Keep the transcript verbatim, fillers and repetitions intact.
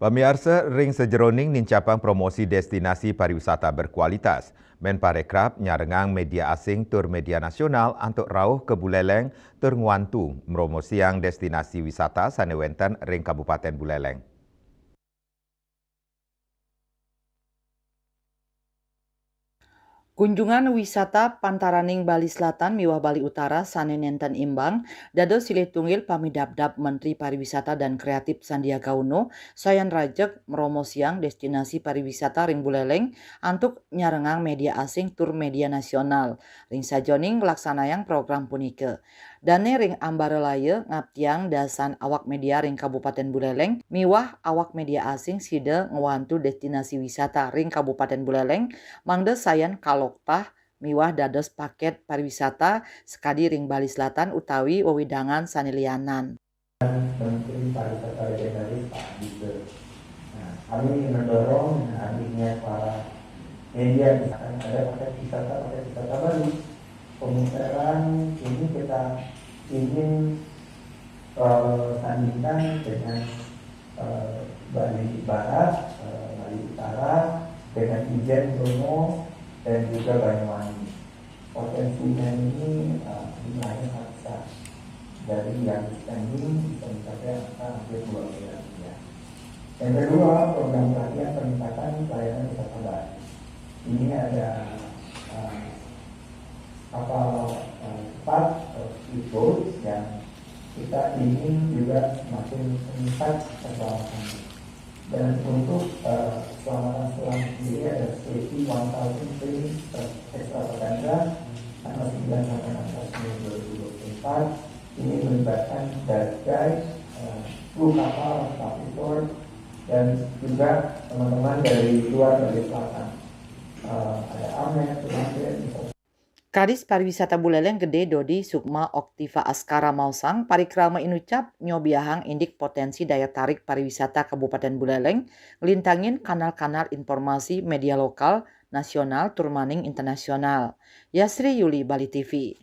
Pamiarsa, ring sajeroning nincapang promosi destinasi pariwisata berkualitas, Menparekraf nyarengang media asing tur media nasional antuk rauh ka Buleleng tur ngwantu mromosiang destinasi wisata sane wenten ring Kabupaten Buleleng. Kunjungan wisata pantaraning Bali Selatan miwah Bali Utara sane nenten imbang dados silih tunggil pamidabdab Menteri Pariwisata dan Kreatif Sandiaga Uno sayan rajeg mromosiang destinasi pariwisata ring Buleleng antuk nyarengang media asing tur media nasional ring sajeroning nglaksanayang program punika. Dane ring ambara laya ngaptiang dasan awak media ring Kabupaten Buleleng miwah awak media asing sida ngwantu destinasi wisata ring Kabupaten Buleleng mangda sayan kaloktah miwah dados paket pariwisata sakadi ring Bali Selatan utawi wewidangan sane lianan. Menteri Pariwisata Legendaris Pak Andika. Nah, kami mendorong dengan hadirnya para media, misalkan ada paket wisata, paket wisata baru, pemutaran ini kita ingin, eh, sandingkan dengan, eh, Bali Barat, eh, Bali Utara, dengan Ijen Bromo, dan juga Banyuwangi. Potensinya ini, eh, jumlahnya sangat besar. Dari yang spending bisa mencapai angka hampir dua miliar rupiah. Yang kedua, program pelatihan peningkatan pelayanan wisata Bali. Ini ada, eh, kapal, eh, cepat atau speedboat yang kita ingin juga semakin meningkat keselamatannya. Dan untuk, eh, keselamatan selam sendiri ada safety one thousand training extravaganza tanggal sembilan sampai enam belas Mei dua ribu dua puluh empat. Ini melibatkan dive guide, eh, kru kapal, kapal dan juga teman-teman dari luar Bali Selatan. Eh, ada Amet, Tulanten, Kadis Pariwisata Buleleng Gede Dodi Sukma Oktiva Askara maosang, parikrama inucap nyobiahang indik potensi daya tarik pariwisata Kabupaten Buleleng, nglintangin kanal-kanal informasi media lokal, nasional, tur maning internasional. Yasri Yuli, Bali T V.